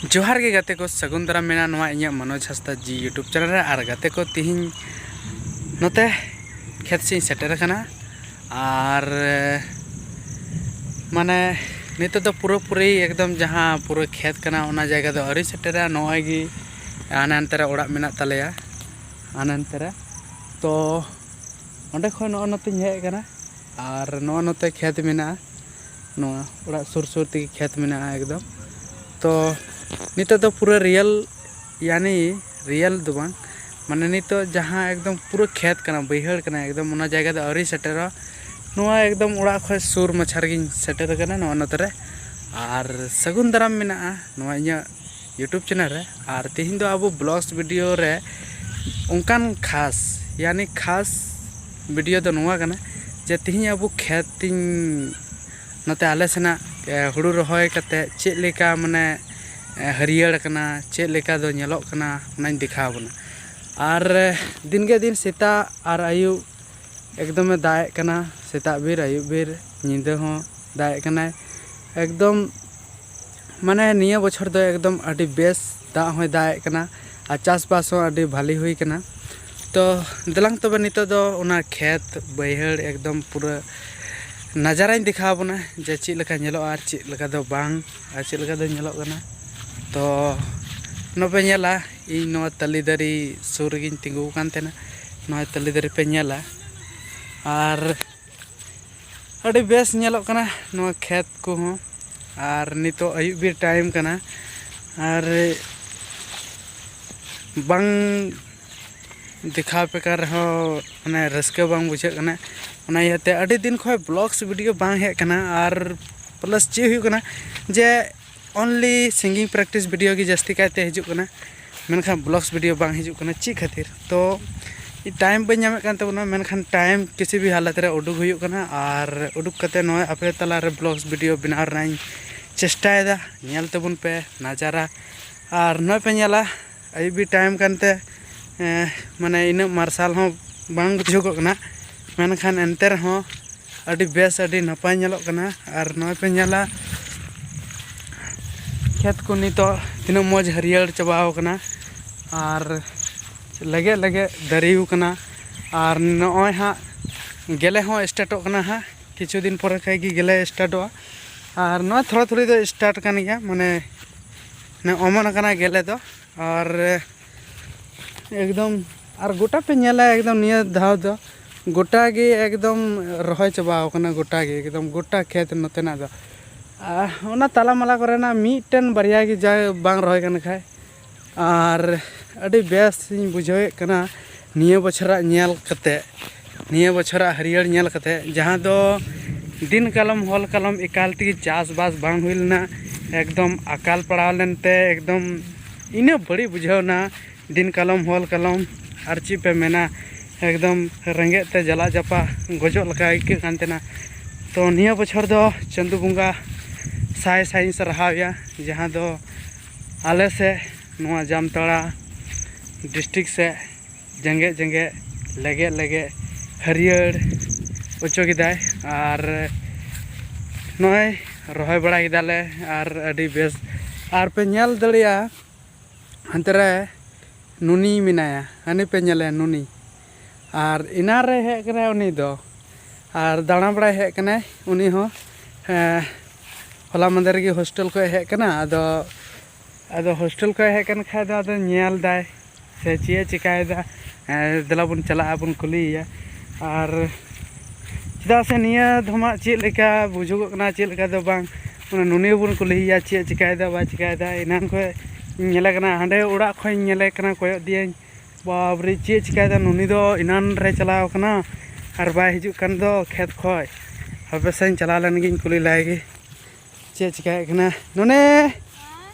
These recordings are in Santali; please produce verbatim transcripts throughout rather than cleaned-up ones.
ᱡᱚᱦᱟᱨ ᱜᱮ ᱜᱟᱛᱮ ᱠᱚ, ᱥᱟᱹᱜᱩᱱ ᱫᱟᱨᱟᱢ ᱢᱮᱱᱟᱜᱼᱟ ᱱᱚᱣᱟ ᱤᱧᱟᱹᱜ ᱢᱚᱱᱳᱡᱽ ᱦᱟᱸᱥᱫᱟ ᱡᱤ YouTube ᱪᱮᱱᱮᱞ ᱨᱮ᱾ ᱟᱨ ᱜᱟᱛᱮ ᱠᱚ, ᱛᱤᱦᱤᱧ ᱱᱚᱛᱮ ᱠᱷᱮᱛ ᱥᱮᱫ ᱤᱧ ᱥᱮᱴᱮᱨ ᱟᱠᱟᱱᱟ᱾ ᱟᱨ ᱢᱟᱱᱮ ᱱᱤᱛᱚᱜ ᱫᱚ ᱯᱩᱨᱟᱹᱯᱩᱨᱤ ᱮᱠᱫᱚᱢ ᱡᱟᱦᱟᱸ ᱯᱩᱨᱟᱹ ᱠᱷᱮᱛ ᱠᱟᱱᱟ, ᱚᱱᱟ ᱡᱟᱭᱜᱟ ᱫᱚ ᱟᱹᱣᱨᱤ ᱥᱮᱴᱮᱨᱟ᱾ ᱱᱚᱜᱼᱚᱭ ᱜᱮ ᱦᱟᱱᱮ ᱦᱟᱱᱛᱮ ᱨᱮ ᱚᱲᱟᱜ ᱢᱮᱱᱟᱜ ᱛᱟᱞᱮᱭᱟ, ᱦᱟᱱᱮ ᱦᱟᱱᱛᱮ ᱨᱮ᱾ ᱛᱚ ᱚᱸᱰᱮ ᱠᱷᱚᱱ ᱱᱚᱜᱼᱚ ᱱᱚᱛᱮᱧ ᱦᱮᱡ ᱟᱠᱟᱱᱟ᱾ ᱟᱨ ᱱᱚᱜᱼᱚ ᱱᱚᱛᱮ ᱠᱷᱮᱛ ᱢᱮᱱᱟᱜᱼᱟ, ᱱᱚᱣᱟ ᱚᱲᱟᱜ ᱥᱩᱨ ᱥᱩᱨ ᱛᱮᱜᱮ ᱠᱷᱮᱛ ᱢᱮᱱᱟᱜᱼᱟ ᱮᱠᱫᱚᱢ᱾ ᱛᱚ ᱱᱤᱛᱚᱜ ᱫᱚ ᱯᱩᱨᱟᱹ ᱨᱤᱭᱮᱞ, ᱭᱟᱱᱤ ᱨᱤᱭᱮᱞ ᱫᱚ ᱵᱟᱝ, ᱢᱟᱱᱮ ᱱᱤᱛᱚᱜ ᱡᱟᱦᱟᱸ ᱮᱠᱫᱚᱢ ᱯᱩᱨᱟᱹ ᱠᱷᱮᱛ ᱠᱟᱱᱟ, ᱵᱟᱹᱭᱦᱟᱹᱲ ᱠᱟᱱᱟ ᱮᱠᱫᱚᱢ, ᱚᱱᱟ ᱡᱟᱭᱜᱟ ᱫᱚ ᱟᱹᱣᱨᱤ ᱥᱮᱴᱮᱨᱚᱜᱼᱟ᱾ ᱱᱚᱣᱟ ᱮᱠᱫᱚᱢ ᱚᱲᱟᱜ ᱠᱷᱚᱱ ᱥᱩᱨ ᱢᱟᱪᱷᱟ ᱨᱮᱜᱮᱧ ᱥᱮᱴᱮᱨ ᱟᱠᱟᱱᱟ, ᱱᱚᱜᱼᱚ ᱱᱚᱛᱮ ᱨᱮ᱾ ᱟᱨ ᱥᱟᱹᱜᱩᱱ ᱫᱟᱨᱟᱢ ᱢᱮᱱᱟᱜᱼᱟ ᱱᱚᱣᱟ ᱤᱧᱟᱹᱜ YouTube ᱪᱮᱱᱮᱞ ᱨᱮ᱾ ᱟᱨ ᱛᱮᱦᱮᱧ ᱫᱚ ᱟᱵᱚ ᱵᱞᱚᱜᱥ ᱵᱷᱤᱰᱤᱭᱳ ᱨᱮ ᱚᱱᱠᱟᱱ ᱠᱷᱟᱥ, ᱭᱟᱱᱤ ᱠᱷᱟᱥ ᱵᱷᱤᱰᱤᱭᱳ ᱫᱚ ᱱᱚᱣᱟ ᱠᱟᱱᱟ ᱡᱮ ᱛᱮᱦᱮᱧ ᱟᱵᱚ ᱠᱷᱮᱛ ᱤᱧ, ᱱᱚᱛᱮ ᱟᱞᱮ ᱥᱮᱱᱟᱜ, ᱮ, ᱦᱩᱲᱩ ᱨᱚᱦᱚᱭ ᱠᱟᱛᱮ ᱪᱮᱫ ᱞᱮᱠᱟ ᱢᱟᱱᱮ, ᱮ, ᱦᱟᱹᱨᱭᱟᱹᱲ ᱠᱟᱱᱟ, ᱪᱮᱫ ᱞᱮᱠᱟ ᱫᱚ ᱧᱮᱞᱚᱜ ᱠᱟᱱᱟ, ᱚᱱᱟᱧ ᱫᱮᱠᱷᱟᱣ ᱟᱵᱚᱱᱟ᱾ ᱟᱨ, ᱮ, ᱫᱤᱱ ᱜᱮ ᱫᱤᱱ ᱥᱮᱛᱟᱜ ᱟᱨ ᱟᱹᱭᱩᱵ ᱮᱠᱫᱚᱢᱮ ᱫᱟᱜ ᱮᱫ ᱠᱟᱱᱟ, ᱥᱮᱛᱟᱜ ᱵᱤᱨ ᱟᱹᱭᱩᱵ ᱵᱤᱨ, ᱧᱤᱫᱟᱹ ᱦᱚᱸ ᱫᱟᱜ ᱮᱫ ᱠᱟᱱᱟᱭ᱾ ᱮᱠᱫᱚᱢ ᱢᱟᱱᱮ ᱱᱤᱭᱟᱹ ᱵᱚᱪᱷᱚᱨ ᱫᱚ ᱮᱠᱫᱚᱢ ᱟᱹᱰᱤ ᱵᱮᱥ ᱫᱟᱜ ᱦᱚᱸᱭ ᱫᱟᱜ ᱮᱫ ᱠᱟᱱᱟ᱾ ᱟᱨ ᱪᱟᱥᱵᱟᱥ ᱦᱚᱸ ᱟᱹᱰᱤ ᱵᱷᱟᱞᱤ ᱦᱩᱭ ᱠᱟᱱᱟ᱾ ᱛᱚ ᱫᱮᱞᱟᱝ ᱛᱚᱵᱮ ᱱᱤᱛᱚᱜ ᱫᱚ ᱚᱱᱟ ᱠᱷᱮᱛ ᱵᱟᱹᱭᱦᱟᱹᱲ ᱮᱠᱫᱚᱢ ᱯᱩᱨᱟᱹ ᱱᱟᱡᱟᱨᱟᱧ ᱫᱮᱠᱷᱟᱣ ᱟᱵᱚᱱᱟ ᱡᱮ ᱪᱮᱫ ᱞᱮᱠᱟ ᱧᱮᱞᱚᱜᱼᱟ ᱟᱨ ᱪᱮᱫ ᱞᱮᱠᱟ ᱫᱚ ᱵᱟᱝ, ᱟᱨ ᱪᱮᱫ ᱞᱮᱠᱟ ᱫᱚ ᱧᱮᱞᱚᱜ ᱠᱟᱱᱟ᱾ ᱛᱚ ᱱᱚᱰᱮ ᱯᱮ ᱧᱮᱞᱟ, ᱤᱧ ᱱᱚᱣᱟ ᱛᱟᱞᱮ ᱫᱟᱨᱮ ᱥᱩᱨ ᱨᱮᱜᱮᱧ ᱛᱤᱸᱜᱩ ᱟᱠᱟᱱ ᱛᱟᱦᱮᱱᱟ᱾ ᱱᱚᱣᱟ ᱛᱟᱞᱮ ᱫᱟᱨᱮ ᱯᱮ ᱧᱮᱞᱟ, ᱟᱨ ᱟᱹᱰᱤ ᱵᱮᱥ ᱧᱮᱞᱚᱜ ᱠᱟᱱᱟ ᱱᱚᱣᱟ ᱠᱷᱮᱛ ᱠᱚᱦᱚᱸ᱾ ᱟᱨ ᱱᱤᱛᱚᱜ ᱟᱹᱭᱩᱵ ᱵᱮᱨ ᱴᱟᱭᱤᱢ ᱠᱟᱱᱟ, ᱟᱨ ᱵᱟᱝ ᱫᱮᱠᱷᱟᱣ ᱯᱮ ᱠᱟᱱ ᱨᱮᱦᱚᱸ ᱢᱟᱱᱮ ᱨᱟᱹᱥᱠᱟᱹ ᱵᱟᱝ ᱵᱩᱡᱷᱟᱹᱜ ᱠᱟᱱᱟ᱾ ᱚᱱᱟ ᱤᱭᱟᱹᱛᱮ ᱟᱹᱰᱤ ᱫᱤᱱ ᱠᱷᱚᱱ ᱵᱞᱚᱜᱥ ᱵᱷᱤᱰᱤᱭᱳ ᱵᱟᱝ ᱦᱮᱡ ᱠᱟᱱᱟ᱾ ᱟᱨ ᱯᱞᱟᱥ ᱪᱮᱫ ᱦᱩᱭᱩᱜ ᱠᱟᱱᱟ ᱡᱮ only singing practice video ᱜᱮ ᱡᱟᱹᱥᱛᱤ ᱠᱟᱭᱛᱮ ᱦᱤᱡᱩᱜ ᱠᱟᱱᱟ, ᱢᱮᱱᱠᱷᱟᱱ ᱵᱞᱚᱜᱥ ᱵᱷᱤᱰᱤᱭᱳ ᱵᱟᱝ ᱦᱤᱡᱩᱜ ᱠᱟᱱᱟ᱾ ᱪᱮᱫ ᱠᱷᱟᱹᱛᱤᱨ? ᱛᱚ ᱴᱟᱭᱤᱢ ᱵᱟᱹᱧ ᱧᱟᱢᱮᱫ ᱠᱟᱱ ᱛᱟᱵᱚᱱᱟ, ᱢᱮᱱᱠᱷᱟᱱ ᱴᱟᱭᱤᱢ ᱠᱤᱥᱤ ᱵᱷᱤ ᱦᱟᱞᱚᱛ ᱨᱮ ᱩᱰᱩᱠ ᱦᱩᱭᱩᱜ ᱠᱟᱱᱟ᱾ ᱟᱨ ᱩᱰᱩᱠ ᱠᱟᱛᱮ ᱱᱚᱜᱼᱚᱭ ᱟᱯᱮ ᱛᱟᱞᱟᱨᱮ ᱵᱞᱚᱜᱥ ᱵᱷᱤᱰᱤᱭᱳ ᱵᱮᱱᱟᱣ ᱨᱮᱱᱟᱜ ᱤᱧ ᱪᱮᱥᱴᱟᱭᱮᱫᱟ᱾ ᱧᱮᱞ ᱛᱟᱵᱚᱱ ᱯᱮ ᱱᱟᱡᱟᱨᱟ᱾ ᱟᱨ ᱱᱚᱜᱼᱚᱭ ᱯᱮ ᱧᱮᱞᱟ, ᱟᱹᱭᱩᱵ ᱵᱮᱨ ᱴᱟᱭᱤᱢ ᱠᱟᱱᱛᱮ, ᱮᱸ, ᱢᱟᱱᱮ ᱤᱱᱟᱹᱜ ᱢᱟᱨᱥᱟᱞ ᱦᱚᱸ ᱵᱟᱝ ᱵᱩᱡᱷᱟᱹᱣᱚᱜ ᱠᱟᱱᱟ, ᱢᱮᱱᱠᱷᱟᱱ ᱮᱱᱛᱮ ᱨᱮᱦᱚᱸ ᱟᱹᱰᱤ ᱵᱮᱥ, ᱟᱹᱰᱤ ᱱᱟᱯᱟᱭ ᱧᱮᱞᱚᱜ ᱠᱟᱱᱟ᱾ ᱟᱨ ᱱᱚᱜᱼᱚᱭ ᱯᱮ ᱧᱮᱞᱟ, ᱠᱷᱮᱛ ᱠᱚ ᱱᱤᱛᱚᱜ ᱛᱤᱱᱟᱹᱜ ᱢᱚᱡᱽ ᱦᱟᱹᱨᱭᱟᱹᱲ ᱪᱟᱵᱟᱣ ᱠᱟᱱᱟ, ᱟᱨ ᱞᱮᱜᱮᱡ ᱞᱮᱜᱮᱡ ᱫᱟᱨᱮᱣ ᱠᱟᱱᱟ᱾ ᱟᱨ ᱱᱚᱜᱼᱚᱭ ᱦᱟᱸᱜ ᱜᱮᱞᱮ ᱦᱚᱸ ᱥᱴᱟᱨᱴᱚᱜ ᱠᱟᱱᱟ ᱦᱟᱸᱜ, ᱠᱤᱪᱷᱩ ᱫᱤᱱ ᱯᱚᱨᱮ ᱠᱷᱟᱡ ᱜᱮ ᱜᱮᱞᱮ ᱥᱴᱟᱨᱴᱚᱜᱼᱟ᱾ ᱟᱨ ᱱᱚᱣᱟ ᱛᱷᱚᱲᱟ ᱛᱷᱚᱲᱤ ᱫᱚ ᱥᱴᱟᱨᱴ ᱠᱟᱱ ᱜᱮᱭᱟ, ᱢᱟᱱᱮ ᱚᱢᱚᱱ ᱟᱠᱟᱱᱟ ᱜᱮᱞᱮ ᱫᱚ᱾ ᱟᱨ ᱮᱠᱫᱚᱢ, ᱟᱨ ᱜᱚᱴᱟ ᱯᱮ ᱧᱮᱞᱟ, ᱮᱠᱫᱚᱢ ᱱᱤᱭᱟᱹ ᱫᱷᱟᱣ ᱫᱚ ᱜᱚᱴᱟ ᱜᱮ ᱮᱠᱫᱚᱢ ᱨᱚᱦᱚᱭ ᱪᱟᱵᱟᱣ ᱠᱟᱱᱟ, ᱜᱚᱴᱟ ᱜᱮ, ᱮᱠᱫᱚᱢ ᱜᱚᱴᱟ ᱠᱷᱮᱛ ᱱᱚᱛᱮᱱᱟᱜ ᱫᱚ᱾ ᱟᱨ ᱚᱱᱟ ᱛᱟᱞᱟ ᱢᱟᱞᱟ ᱠᱚᱨᱮᱱᱟᱜ ᱢᱤᱫᱴᱮᱱ ᱵᱟᱨᱭᱟ ᱜᱮ ᱡᱟ ᱵᱟᱝ ᱨᱚᱦᱚᱭ ᱠᱟᱱ ᱠᱷᱟᱡ᱾ ᱟᱨ ᱟᱹᱰᱤ ᱵᱮᱥ ᱤᱧ ᱵᱩᱡᱷᱟᱹᱣᱮᱫ ᱠᱟᱱᱟ ᱱᱤᱭᱟᱹ ᱵᱚᱪᱷᱚᱨᱟᱜ ᱧᱮᱞ ᱠᱟᱛᱮ, ᱱᱤᱭᱟᱹ ᱵᱚᱪᱷᱚᱨᱟᱜ ᱦᱟᱹᱨᱭᱟᱹᱲ ᱧᱮᱞ ᱠᱟᱛᱮ, ᱡᱟᱦᱟᱸ ᱫᱚ ᱫᱤᱱ ᱠᱟᱞᱚᱢ ᱦᱚᱞ ᱠᱟᱞᱚᱢ ᱮᱠᱟᱞ ᱛᱮᱜᱮ ᱪᱟᱥᱵᱟᱥ ᱵᱟᱝ ᱦᱩᱭ ᱞᱮᱱᱟ, ᱮᱠᱫᱚᱢ ᱟᱠᱟᱞ ᱯᱟᱲᱟᱣ ᱞᱮᱱᱛᱮ ᱮᱠᱫᱚᱢ ᱤᱱᱟᱹᱜ ᱵᱟᱹᱲᱤᱡ ᱵᱩᱡᱷᱟᱹᱣ ᱮᱱᱟ᱾ ᱫᱤᱱ ᱠᱟᱞᱚᱢ ᱦᱚᱞ ᱠᱟᱞᱚᱢ ᱟᱨ ᱪᱮᱫ ᱯᱮ ᱢᱮᱱᱟ, ᱮᱠᱫᱚᱢ ᱨᱮᱸᱜᱮᱡ ᱛᱮ ᱡᱟᱞᱟ ᱡᱟᱯᱟ ᱜᱚᱡᱚᱜ ᱞᱮᱠᱟ ᱟᱹᱭᱠᱟᱹᱜ ᱠᱟᱱ ᱛᱟᱦᱮᱱᱟ᱾ ᱛᱚ ᱱᱤᱭᱟᱹ ᱵᱚᱪᱷᱚᱨ ᱫᱚ ᱪᱟᱸᱫᱳ ᱵᱚᱸᱜᱟ ᱥᱟᱭ ᱥᱟᱭᱤᱧ ᱥᱟᱨᱦᱟᱣᱮᱭᱟ, ᱡᱟᱦᱟᱸ ᱫᱚ ᱟᱞᱮ ᱥᱮᱫ ᱱᱚᱣᱟ ᱡᱟᱢᱛᱟᱲᱟ ᱰᱤᱥᱴᱨᱤᱠᱴ ᱥᱮᱫ ᱡᱮᱜᱮᱫ ᱡᱮᱜᱮᱫ ᱞᱮᱜᱮᱫ ᱞᱮᱜᱮᱫ ᱦᱟᱹᱨᱭᱟᱹᱲ ᱚᱪᱚ ᱠᱮᱫᱟᱭ᱾ ᱟᱨ ᱱᱚᱜᱼᱚᱭ ᱨᱚᱦᱚᱭ ᱵᱟᱲᱟ ᱠᱮᱫᱟᱞᱮ, ᱟᱨ ᱟᱹᱰᱤ ᱵᱮᱥ᱾ ᱟᱨ ᱯᱮ ᱧᱮᱞ ᱫᱟᱲᱮᱭᱟᱜᱼᱟ, ᱦᱟᱱᱛᱮ ᱨᱮ ᱱᱩᱱᱤ ᱢᱮᱱᱟᱭᱟ, ᱦᱟᱹᱱᱤ ᱯᱮ ᱧᱮᱞᱮᱭᱟ ᱱᱩᱱᱤ᱾ ᱟᱨ ᱮᱱᱟᱱ ᱨᱮ ᱦᱮᱡ ᱠᱟᱱᱟᱭ ᱩᱱᱤ ᱫᱚ, ᱟᱨ ᱫᱟᱬᱟ ᱵᱟᱲᱟᱭ ᱦᱮᱡ ᱠᱟᱱᱟᱭ ᱩᱱᱤ ᱦᱚᱸ᱾ ᱦᱮᱸ, ᱦᱚᱞᱟ ᱢᱟᱫᱷᱮᱨ ᱨᱮᱜᱮ ᱦᱳᱥᱴᱮᱞ ᱠᱷᱚᱱ ᱦᱮᱡ ᱠᱟᱱᱟ᱾ ᱟᱫᱚ, ᱟᱫᱚ ᱦᱳᱥᱴᱮᱞ ᱠᱷᱚᱱ ᱦᱮᱡ ᱠᱟᱱ ᱠᱷᱟᱡ ᱫᱚ ᱟᱫᱚ ᱧᱮᱞ ᱫᱟᱭ ᱥᱮ ᱪᱮᱫ ᱮ ᱪᱮᱠᱟᱭᱮᱫᱟ᱾ ᱦᱮᱸ, ᱫᱮᱞᱟ ᱵᱚᱱ ᱪᱟᱞᱟᱜᱼᱟ, ᱵᱚᱱ ᱠᱩᱞᱤᱭᱮᱭᱟ᱾ ᱟᱨ ᱪᱮᱫᱟᱜ ᱥᱮ ᱱᱤᱭᱟᱹ ᱫᱷᱚᱢᱟᱜ ᱪᱮᱫ ᱞᱮᱠᱟ ᱵᱩᱡᱷᱟᱹᱜᱚᱜ ᱠᱟᱱᱟ, ᱪᱮᱫ ᱞᱮᱠᱟ ᱫᱚ ᱵᱟᱝ, ᱚᱱᱟ ᱱᱩᱱᱤ ᱵᱚᱱ ᱠᱩᱞᱤᱭᱮᱭᱟ ᱪᱮᱫ ᱮ ᱪᱮᱠᱟᱭᱮᱫᱟ, ᱵᱟᱭ ᱪᱮᱠᱟᱭᱮᱫᱟ᱾ ᱮᱱᱟᱱ ᱠᱷᱚᱱ ᱧᱮᱞᱮ ᱠᱟᱱᱟ, ᱦᱟᱸᱰᱮ ᱚᱲᱟᱜ ᱠᱷᱚᱱ ᱧᱮᱞᱮ ᱠᱟᱱᱟ, ᱠᱚᱭᱚᱜ ᱫᱤᱭᱟᱹᱧ, ᱵᱟᱵᱨᱮ, ᱪᱮᱫ ᱮ ᱪᱮᱠᱟᱭᱮᱫᱟ? ᱱᱩᱱᱤ ᱫᱚ ᱮᱱᱟᱱ ᱨᱮ ᱪᱟᱞᱟᱣ ᱠᱟᱱᱟ ᱟᱨ ᱵᱟᱭ ᱦᱤᱡᱩᱜ ᱠᱟᱱ ᱫᱚ ᱠᱷᱮᱛ ᱠᱷᱚᱱ᱾ ᱦᱟᱯᱮ ᱥᱮᱧ ᱪᱟᱞᱟᱣ ᱞᱮᱱ ᱜᱤᱧ, ᱠᱩᱞᱤ ᱞᱟᱭ ᱜᱮ ᱪᱮᱫ ᱮ ᱪᱮᱠᱟᱭᱮᱫ ᱠᱟᱱᱟ᱾ ᱱᱩᱱᱤ,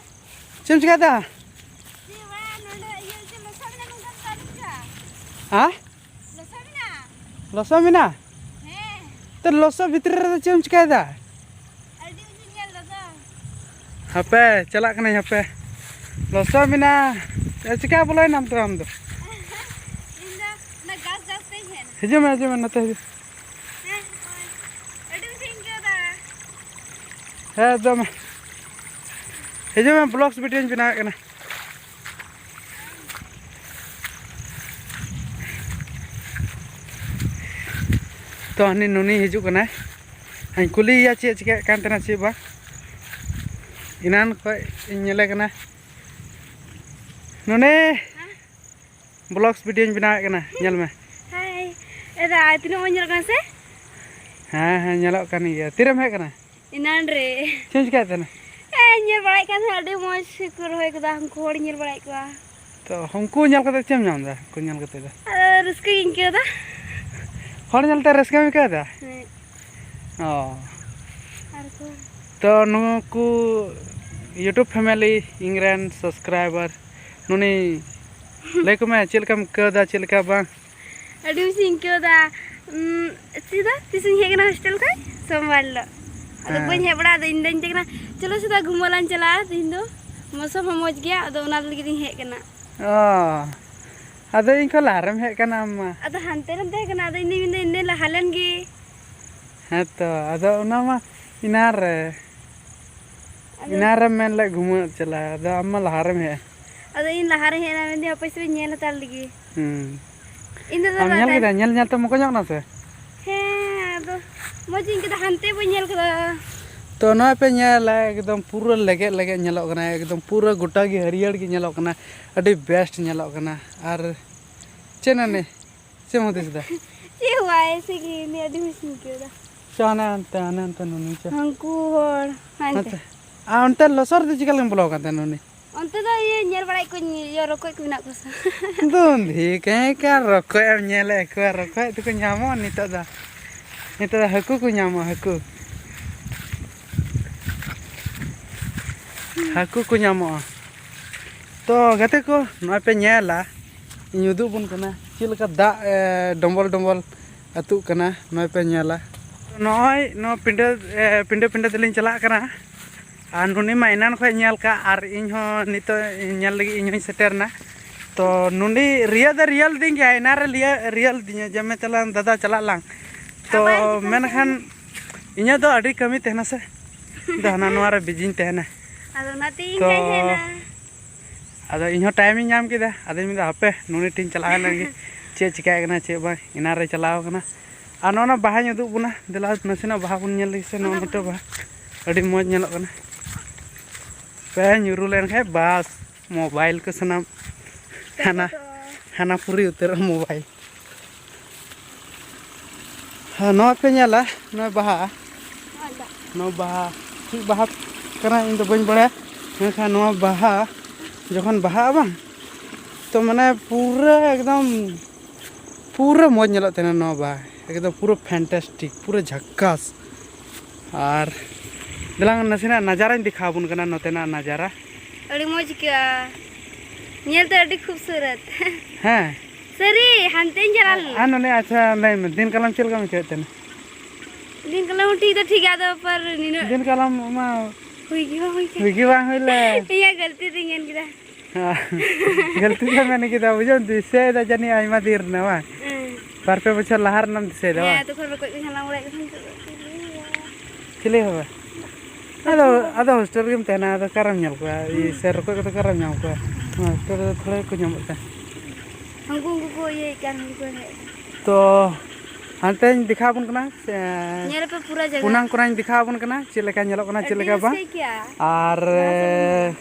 ᱪᱮᱫ ᱮᱢ ᱪᱮᱠᱟᱭᱮᱫᱟ? ᱦᱮᱸ? ᱞᱚᱥᱚᱫ ᱢᱮᱱᱟᱜᱼᱟ? ᱛᱚ, ᱞᱚᱥᱚᱫ ᱵᱷᱤᱛᱨᱤ ᱨᱮᱫᱚ ᱪᱮᱫ ᱮᱢ ᱪᱤᱠᱟᱹᱭᱮᱫᱟ? ᱦᱟᱯᱮ, ᱪᱟᱞᱟᱜ ᱠᱟᱹᱱᱟᱹᱧ, ᱦᱟᱯᱮ᱾ ᱞᱚᱥᱚᱫ ᱢᱮᱱᱟᱜᱼᱟ᱾ ᱮ, ᱪᱤᱠᱟ ᱵᱚᱞᱚᱭᱮᱱᱟᱢ ᱛᱚ ᱟᱢ ᱫᱚ? ᱦᱤᱡᱩᱜ ᱢᱮ, ᱦᱤᱡᱩᱜ ᱢᱮ, ᱱᱚᱛᱮ ᱦᱤᱡᱩᱜ᱾ ᱦᱮᱸ, ᱫᱚᱢᱮ᱾ ᱦᱤᱡᱩᱜ ᱢᱮ, ᱵᱞᱚᱜᱥ ᱵᱷᱤᱰᱤᱭᱳᱧ ᱵᱮᱱᱟᱣᱮᱫ ᱠᱟᱱᱟ᱾ ᱛᱚ, ᱦᱟᱹᱱᱤ ᱱᱩᱱᱤ ᱦᱤᱡᱩᱜ ᱠᱟᱱᱟᱭ᱾ ᱟᱧ ᱠᱩᱞᱤᱭᱮᱭᱟ ᱪᱮᱫ ᱪᱤᱠᱟᱹᱜ ᱠᱟᱱ ᱛᱟᱦᱮᱱᱟ, ᱪᱮᱫ ᱵᱟᱝ᱾ ᱮᱱᱟᱱ ᱠᱷᱚᱡ ᱤᱧ ᱧᱮᱞᱮ ᱠᱟᱱᱟ᱾ ᱱᱩᱱᱤ, ᱵᱞᱚᱜᱥ ᱵᱷᱤᱰᱤᱭᱳᱧ ᱵᱮᱱᱟᱣᱮᱫ ᱠᱟᱱᱟ, ᱧᱮᱞ ᱢᱮ᱾ ᱦᱟᱭ᱾ ᱮ ᱫᱟ, ᱛᱤᱱᱟᱹᱜ ᱢᱚᱡᱽ ᱧᱮᱞᱚᱜ ᱠᱟᱱᱟ ᱥᱮ? ᱦᱮᱸ, ᱦᱮᱸ, ᱧᱮᱞᱚᱜ ᱠᱟᱱ ᱜᱮᱭᱟ᱾ ᱛᱤᱨᱮᱢ ᱦᱮᱡ ᱠᱟᱱᱟ? ᱮᱱᱟᱱ ᱨᱮ᱾ ᱪᱮᱫ ᱮᱢ ᱪᱤᱠᱟᱹᱭᱮᱫ ᱛᱟᱦᱮᱱᱟ? ᱮ, ᱧᱮᱞ ᱵᱟᱲᱟᱭᱮᱫ ᱠᱟᱱ ᱛᱟᱦᱮᱸᱫ, ᱟᱹᱰᱤ ᱢᱚᱡᱽ ᱠᱚ ᱨᱚᱦᱚᱭ ᱠᱟᱫᱟ, ᱩᱱᱠᱩ ᱦᱚᱲ ᱧᱮᱞ ᱵᱟᱲᱟᱭᱮᱫ ᱠᱚᱣᱟ᱾ ᱛᱚ, ᱩᱱᱠᱩ ᱧᱮᱞ ᱠᱟᱛᱮ ᱪᱮᱫ ᱮᱢ ᱧᱟᱢ ᱮᱫᱟ? ᱩᱱᱠᱩ ᱧᱮᱞ ᱠᱟᱛᱮ ᱫᱚ? ᱟᱫᱚ ᱨᱟᱹᱥᱠᱟᱹ ᱜᱤᱧ ᱟᱹᱭᱠᱟᱹᱣ ᱮᱫᱟ᱾ ᱦᱚᱲ ᱧᱮᱞᱛᱮ ᱨᱟᱹᱥᱠᱟᱹᱢ ᱟᱹᱭᱠᱟᱹᱣ ᱮᱫᱟ? ᱦᱮᱸ᱾ ᱚ᱾ ᱟᱨ ᱠᱚ ᱛᱚ, ᱱᱩᱠᱩ YouTube family, ᱤᱧ ᱨᱮᱱ subscriber, ᱱᱩᱱᱤ, ᱞᱟᱹᱭ ᱠᱚᱢᱮ, ᱪᱮᱫ ᱞᱮᱠᱟᱢ ᱟᱹᱭᱠᱟᱹᱣ ᱮᱫᱟ, ᱪᱮᱫ ᱞᱮᱠᱟ ᱵᱟᱝ? ᱟᱹᱰᱤ ᱢᱚᱡᱽ ᱤᱧ ᱟᱹᱭᱠᱟᱹᱣ ᱮᱫᱟ᱾ ᱩᱸ, ᱪᱮᱫᱟ? ᱛᱤᱥᱤᱧ ᱦᱮᱡ ᱠᱟᱱᱟ ᱦᱳᱥᱴᱮᱞ ᱠᱷᱚᱡ? ᱥᱳᱢᱵᱟᱨ ᱦᱤᱞᱳᱜ᱾ ᱟᱫᱚ ᱦᱮᱸ᱾ ᱵᱟᱹᱧ ᱦᱮᱡ ᱵᱟᱲᱟᱜᱼᱟ, ᱟᱫᱚ ᱤᱧ ᱫᱟᱧ ᱢᱮᱛᱟᱭ ᱠᱟᱱᱟ, "ᱪᱚᱞᱚ ᱥᱮᱫᱟ, ᱜᱷᱩᱢᱟᱹ ᱞᱟᱝ ᱪᱟᱞᱟᱜᱼᱟ ᱛᱮᱦᱮᱧ ᱫᱚ, ᱢᱳᱥᱚᱢ ᱦᱚᱸ ᱢᱚᱡᱽ ᱜᱮᱭᱟ", ᱟᱫᱚ ᱚᱱᱟ ᱞᱟᱹᱜᱤᱫ ᱤᱧ ᱦᱮᱡ ᱠᱟᱱᱟ᱾ ᱚ, ᱟᱫᱚ ᱤᱧ ᱠᱷᱚᱱ ᱞᱟᱦᱟ ᱨᱮᱢ ᱦᱮᱡ ᱠᱟᱱᱟ ᱟᱢ ᱢᱟ᱾ ᱟᱫᱚ ᱦᱟᱱᱛᱮ ᱨᱮᱢ ᱛᱟᱦᱮᱸ ᱠᱟᱱᱟ, ᱟᱫᱚ ᱤᱧ ᱫᱚᱧ ᱢᱮᱱᱫᱟ, ᱤᱧ ᱫᱚᱧ ᱞᱟᱦᱟ ᱞᱮᱱ ᱜᱮ᱾ ᱦᱮᱸ ᱛᱚ, ᱟᱫᱚ ᱚᱱᱟ ᱢᱟ ᱮᱱᱟᱱ ᱨᱮ᱾ ᱟᱫᱚ ᱮᱱᱟᱱ ᱨᱮᱢ ᱢᱮᱱ ᱞᱮᱫ ᱜᱷᱩᱢᱟᱹᱜ ᱪᱟᱞᱟᱜ, ᱟᱫᱚ ᱟᱢ ᱢᱟ ᱞᱟᱦᱟ ᱨᱮᱢ ᱦᱮᱡ ᱮᱱ᱾ ᱟᱫᱚ ᱤᱧ ᱞᱟᱦᱟ ᱨᱮᱧ ᱦᱮᱡ ᱮᱱᱟ, ᱢᱮᱱᱫᱟᱹᱧ ᱦᱟᱯᱮ ᱥᱮᱧ ᱧᱮᱞ ᱦᱟᱛᱟᱲ ᱞᱮᱜᱮ᱾ ᱦᱩᱸ᱾ ᱤᱧ ᱫᱚ ᱟᱢ ᱫᱟᱫᱟ ᱧᱮᱞ ᱛᱟᱭ- ᱠᱮᱫᱟ? ᱧᱮᱞ ᱧᱮᱞ ᱛᱮ ᱢᱚᱠᱚᱧᱚᱜ ᱮᱱᱟ ᱥᱮ? ᱦᱮᱸ, ᱟᱫᱚ ᱢᱚᱡᱽ ᱤᱧ ᱟᱹᱭᱠᱟᱹᱫᱟ, ᱦᱟᱱᱛᱮ ᱵᱟᱹᱧ ᱧᱮᱞ ᱠᱮᱫᱟ᱾ ᱛᱚ, ᱱᱚᱜᱼᱚᱭ ᱯᱮ ᱧᱮᱞᱟ, ᱮᱠᱫᱚᱢ ᱯᱩᱨᱟᱹ ᱞᱮᱜᱮᱡ ᱞᱮᱜᱮᱡ ᱧᱮᱞᱚᱜ ᱠᱟᱱᱟ, ᱮᱠᱫᱚᱢ ᱯᱩᱨᱟᱹ ᱜᱚᱴᱟ ᱜᱮ ᱦᱟᱹᱨᱭᱟᱹᱲ ᱜᱮ ᱧᱮᱞᱚᱜ ᱠᱟᱱᱟ, ᱟᱹᱰᱤ best ᱧᱮᱞᱚᱜ ᱠᱟᱱᱟ᱾ ᱟᱨ ᱪᱮᱫ ᱱᱟᱱᱮ? ᱪᱮᱫ ᱮᱢ ᱦᱩᱫᱤᱥ ᱮᱫᱟ? ᱪᱮᱫ ᱦᱚᱸ ᱵᱟᱝ, ᱮᱭᱥᱮ ᱜᱮ, ᱤᱧ ᱟᱹᱰᱤ ᱢᱚᱡᱽ ᱤᱧ ᱟᱹᱭᱠᱟᱹᱣ ᱮᱫᱟ᱾ ᱪᱚ, ᱦᱟᱱᱮ ᱦᱟᱱᱛᱮ, ᱦᱟᱱᱮ ᱦᱟᱱᱛᱮ ᱱᱩᱱᱤ ᱪᱚ᱾ ᱦᱟᱹᱱᱠᱩ ᱦᱚᱲ, ᱦᱟᱱᱛᱮ᱾ ᱦᱟᱱᱛᱮ᱾ ᱟᱨ ᱚᱱᱛᱮ ᱞᱚᱥᱚᱫ ᱨᱮ ᱪᱤᱠᱟ ᱞᱟᱝ ᱵᱚᱞᱚ ᱟᱠᱟᱱ ᱛᱟᱦᱮᱱᱟ ᱱᱩᱱᱤ? ᱚᱱᱛᱮ ᱫᱚ ᱤᱭᱟᱹ ᱧᱮᱞ ᱵᱟᱲᱟᱭᱮᱫ ᱠᱚᱣᱟᱧ, ᱤᱭᱟᱹ ᱨᱚᱠᱚᱡ ᱠᱚ ᱢᱮᱱᱟᱜ ᱠᱚᱣᱟ ᱥᱮ᱾ ᱫᱩᱱᱫᱷᱤ ᱠᱮᱸᱠᱟ, ᱨᱚᱠᱚᱡ ᱮᱢ ᱧᱮᱞᱮᱫ ᱠᱚᱣᱟ? ᱨᱚᱠᱚᱡ ᱫᱚᱠᱚ ᱧᱟᱢᱚᱜᱼᱟ ᱱᱤᱛᱚᱜ ᱫᱚ᱾ ᱱᱤᱛᱚᱜ ᱫᱚ ᱦᱟᱹᱠᱩ ᱠᱚ ᱧᱟᱢᱚᱜᱼᱟ, ᱦᱟᱹᱠᱩ᱾ ᱦᱟᱹᱠᱩ ᱠᱚ ᱧᱟᱢᱚᱜᱼᱟ᱾ ᱛᱚ ᱜᱟᱛᱮ ᱠᱚ, ᱱᱚᱜᱼᱚᱭ ᱯᱮ ᱧᱮᱞᱟ, ᱤᱧ ᱩᱫᱩᱜ ᱟᱵᱚᱱ ᱠᱟᱱᱟ ᱪᱮᱫ ᱞᱮᱠᱟ ᱫᱟᱜ, ᱮ, ᱰᱚᱢᱵᱚᱞ ᱰᱚᱢᱵᱚᱞ ᱟᱹᱛᱩᱜ ᱠᱟᱱᱟ᱾ ᱱᱚᱜᱼᱚᱭ ᱯᱮ ᱧᱮᱞᱟ, ᱱᱚᱜᱼᱚᱭ ᱱᱚᱣᱟ ᱯᱤᱸᱰᱟᱹ, ᱮ, ᱯᱤᱸᱰᱟᱹ ᱯᱤᱸᱰᱟᱹ ᱛᱮᱞᱤᱧ ᱪᱟᱞᱟᱜ ᱠᱟᱱᱟ᱾ ᱟᱨ ᱱᱩᱱᱤ ᱢᱟ ᱮᱱᱟᱱ ᱠᱷᱚᱱ ᱧᱮᱞ ᱠᱟᱜ, ᱟᱨ ᱤᱧ ᱦᱚᱸ ᱱᱤᱛᱚᱜ ᱧᱮᱞ ᱞᱟᱹᱜᱤᱫ ᱤᱧ ᱦᱚᱸᱧ ᱥᱮᱴᱮᱨ ᱮᱱᱟ᱾ ᱛᱚ ᱱᱩᱱᱤ ᱨᱤᱭᱟᱹ ᱫᱚ ᱨᱤᱭᱟᱹ ᱞᱤᱫᱤᱧ ᱜᱮᱭᱟ, ᱮᱱᱟᱱ ᱨᱮ ᱞᱤᱭᱟᱹ-, ᱨᱤᱭᱟᱹ ᱞᱤᱫᱤᱧᱟ ᱡᱮ, "ᱢᱮ ᱪᱟᱞᱟᱝ ᱫᱟᱫᱟ, ᱪᱟᱞᱟᱜ ᱞᱟᱝ", ᱛᱚ ᱟᱵᱟᱨ ᱪᱤᱠᱟᱹᱢ ᱢᱮᱱᱠᱷᱟᱱ ᱤᱧᱟᱹᱜ ᱫᱚ ᱟᱹᱰᱤ ᱠᱟᱹᱢᱤ ᱛᱟᱦᱮᱱᱟ ᱥᱮ, ᱤᱧ ᱫᱚ ᱦᱟᱱᱟ ᱱᱚᱣᱟ ᱨᱮ ᱵᱤᱡᱤᱧ ᱛᱟᱦᱮᱱᱟ᱾ ᱟᱫᱚ ᱚᱱᱟᱛᱮ ᱤᱧ ᱛᱚ, ᱦᱮᱡ ᱮᱱᱟ᱾ ᱟᱫᱚ ᱤᱧᱦᱚᱸ ᱴᱟᱭᱤᱢ ᱤᱧ ᱧᱟᱢ ᱠᱮᱫᱟ, ᱟᱫᱚᱧ ᱢᱮᱱᱫᱟ ᱦᱟᱯᱮ ᱱᱩᱱᱤ ᱴᱷᱮᱱ ᱪᱟᱞᱟᱣ ᱞᱮᱱ ᱜᱮ, ᱪᱮᱫ ᱪᱤᱠᱟᱹᱭ ᱠᱟᱱᱟ ᱪᱮᱫ ᱵᱟᱝ, ᱮᱱᱟᱱ ᱨᱮ ᱪᱟᱞᱟᱣ ᱠᱟᱱᱟ᱾ ᱟᱨ ᱱᱚᱜᱼᱚ ᱱᱚᱣᱟ ᱵᱟᱦᱟᱧ ᱩᱫᱩᱜ ᱵᱚᱱᱟ, ᱫᱮᱞᱟ ᱱᱟᱥᱮᱱᱟᱜ ᱵᱟᱦᱟ ᱵᱚᱱ ᱧᱮᱞ ᱞᱮᱜᱮ ᱥᱮ, ᱱᱚᱜᱼᱚ ᱱᱚᱝᱠᱟ ᱵᱟᱦᱟ ᱟᱹᱰᱤ ᱢᱚᱡᱽ ᱧᱮᱞᱚᱜ ᱠᱟᱱᱟ᱾ ᱯᱮ ᱧᱩᱨᱩ ᱞᱮᱱᱠᱷᱟᱱ ᱵᱟᱥ, ᱢᱳᱵᱟᱭᱤᱞ ᱠᱚ ᱥᱟᱱᱟᱢ ᱦᱟᱱᱟ, ᱦᱟᱱᱟ ᱯᱩᱨᱤ ᱩᱛᱟᱹᱨᱚᱜᱼᱟ ᱢᱳᱵᱟᱭᱤᱞ᱾ ᱦᱮᱸ, ᱱᱚᱣᱟ ᱯᱮ ᱧᱮᱞᱟ, ᱱᱚᱣᱟ ᱵᱟᱦᱟ, ᱱᱚᱣᱟ ᱵᱟᱦᱟ ᱪᱮᱫ ᱵᱟᱦᱟ ᱠᱟᱱᱟ ᱤᱧ ᱫᱚ ᱵᱟᱹᱧ ᱵᱟᱲᱟᱭᱟ, ᱢᱮᱱᱠᱷᱟᱱ ᱱᱚᱣᱟ ᱵᱟᱦᱟ ᱡᱚᱠᱷᱚᱱ ᱵᱟᱦᱟᱜᱼᱟ ᱵᱟᱝ, ᱛᱚ ᱢᱟᱱᱮ ᱯᱩᱨᱟᱹ ᱮᱠᱫᱚᱢ ᱯᱩᱨᱟᱹ ᱢᱚᱡᱽ ᱧᱮᱞᱚᱜ ᱛᱟᱦᱮᱱᱟ ᱱᱚᱣᱟ ᱵᱟᱦᱟ, ᱮᱠᱫᱚᱢ ᱯᱩᱨᱟᱹ ᱯᱷᱮᱱᱴᱟᱥᱴᱤᱠ, ᱯᱩᱨᱟᱹ ᱡᱷᱟᱠᱠᱟᱥ᱾ ᱟᱨ ᱫᱮᱞᱟᱝ ᱱᱟᱥᱮᱱᱟᱜ ᱱᱟᱡᱟᱨᱟᱧ ᱫᱮᱠᱷᱟᱣ ᱟᱵᱚᱱ ᱠᱟᱱᱟ, ᱱᱚᱛᱮᱱᱟᱜ ᱱᱟᱡᱟᱨᱟ᱾ ᱟᱹᱰᱤ ᱢᱚᱡᱽ ᱟᱹᱭᱠᱟᱹᱜᱼᱟ, ᱧᱮᱞᱛᱮ ᱟᱹᱰᱤ ᱠᱷᱩᱵᱥᱩᱨᱟᱹᱛ᱾ ᱦᱮᱸ᱾ ᱥᱟᱹᱨᱤ, ᱦᱟᱱᱛᱮᱧ ᱪᱟᱞᱟᱣ ᱞᱮᱱᱟ᱾ ᱟᱨ ᱱᱚᱰᱮ, ᱟᱪᱪᱷᱟ, ᱞᱟᱹᱭ ᱢᱮ, ᱫᱤᱱ ᱠᱟᱞᱚᱢ ᱪᱮᱫ ᱞᱮᱠᱟᱢ ᱟᱹᱭᱠᱟᱹᱣᱮᱫ ᱛᱟᱦᱮᱱᱟ? ᱫᱤᱱ ᱠᱟᱞᱚᱢ ᱦᱚᱸ ᱴᱷᱤᱠ ᱫᱚ ᱴᱷᱤᱠ ᱜᱮᱭᱟ, ᱟᱫᱚ ᱯᱟᱨ ᱱᱤᱱᱟᱹᱜ ᱫᱤᱱ ᱠᱟᱞᱚᱢ ᱢᱟ ᱦᱩᱭ ᱜᱮ ᱵᱟᱝ ᱦᱩᱭ ᱠᱟᱱᱟ᱾ ᱦᱩᱭ ᱜᱮ ᱵᱟᱝ ᱦᱩᱭ ᱞᱮᱱ᱾ ᱤᱧᱟᱹᱜ ᱜᱟᱹᱞᱛᱤ ᱛᱤᱧ ᱢᱮᱱ ᱠᱮᱫᱟ᱾ ᱜᱟᱹᱞᱛᱤ ᱫᱚ ᱢᱮᱱ ᱠᱮᱫᱟ, ᱵᱩᱡᱷᱟᱹᱣ, ᱫᱤᱥᱟᱹᱭᱮᱫᱟ ᱡᱟᱹᱱᱤᱡ ᱟᱭᱢᱟ ᱫᱤᱱ ᱨᱮᱱᱟᱜ, ᱵᱟᱝ? ᱦᱮᱸ᱾ ᱵᱟᱨ ᱯᱮ ᱵᱚᱪᱷᱚᱨ ᱞᱟᱦᱟ ᱨᱮᱱᱟᱜ ᱮᱢ ᱫᱤᱥᱟᱹᱭᱮᱫᱟ, ᱦᱮᱸ, ᱵᱟᱝ? ᱛᱚᱠᱷᱚᱱ ᱨᱚᱠᱚᱡ ᱠᱚᱧ ᱦᱟᱞᱟᱝ ᱵᱟᱲᱟᱭᱮᱫ ᱠᱚ ᱛᱟᱦᱮᱸᱫ, ᱱᱤᱛᱚᱜ ᱫᱚ ᱪᱤᱞᱤ ᱦᱚᱸ ᱵᱟᱝ᱾ ᱟᱫᱚ, ᱟᱫᱚ ᱦᱳᱥᱴᱮᱞ ᱨᱮᱜᱮᱢ ᱛᱟᱦᱮᱱᱟ, ᱟᱫᱚ ᱚᱠᱟᱨᱮᱢ ᱧᱮᱞ ᱠᱚᱣᱟ? ᱤᱭᱟᱹ, ᱦᱩᱸ᱾ ᱥᱮ ᱨᱚᱠᱚᱡ ᱠᱚᱫᱚ ᱚᱠᱟᱨᱮᱢ ᱧᱟᱢ ᱠᱚᱣᱟ? ᱱᱚᱣᱟ ᱦᱳᱥᱴᱮᱞ ᱨᱮᱫᱚ ᱛᱷᱚᱲᱟ ᱜᱮᱠᱚ ᱧᱟᱢᱚᱜ ᱛᱮ᱾ ᱦᱟᱹᱱᱠᱩ, ᱩᱱᱠᱩ ᱠᱚ ᱤᱭᱟᱹᱭᱮᱫ ᱠᱟᱱ, ᱩᱱᱠᱩ ᱠᱚ ᱮᱱᱮᱡ ᱠᱟᱱ᱾ ᱛᱚ, ᱦᱟᱱᱛᱮᱧ ᱫᱮᱠᱷᱟᱣ ᱟᱵᱚᱱ ᱠᱟᱱᱟ, ᱥᱮ ᱧᱮᱞ ᱟᱯᱮ ᱯᱩᱨᱟᱹ ᱡᱟᱭᱜᱟ᱾ ᱯᱩᱱᱟᱝ ᱠᱚᱨᱟᱧ ᱫᱮᱠᱷᱟᱣ ᱟᱵᱚᱱ ᱠᱟᱱᱟ, ᱪᱮᱫ ᱞᱮᱠᱟ ᱧᱮᱞᱚᱜ ᱠᱟᱱᱟ, ᱪᱮᱫ ᱟᱹᱰᱤ ᱞᱮᱠᱟ ᱨᱟᱹᱥᱠᱟᱹ ᱵᱟᱝ᱾ ᱟᱹᱭᱠᱟᱹᱜᱼᱟ᱾ ᱟᱨ, ᱱᱚᱣᱟ ᱥᱮᱫ ᱵᱚᱱ ᱧᱮᱞᱟ᱾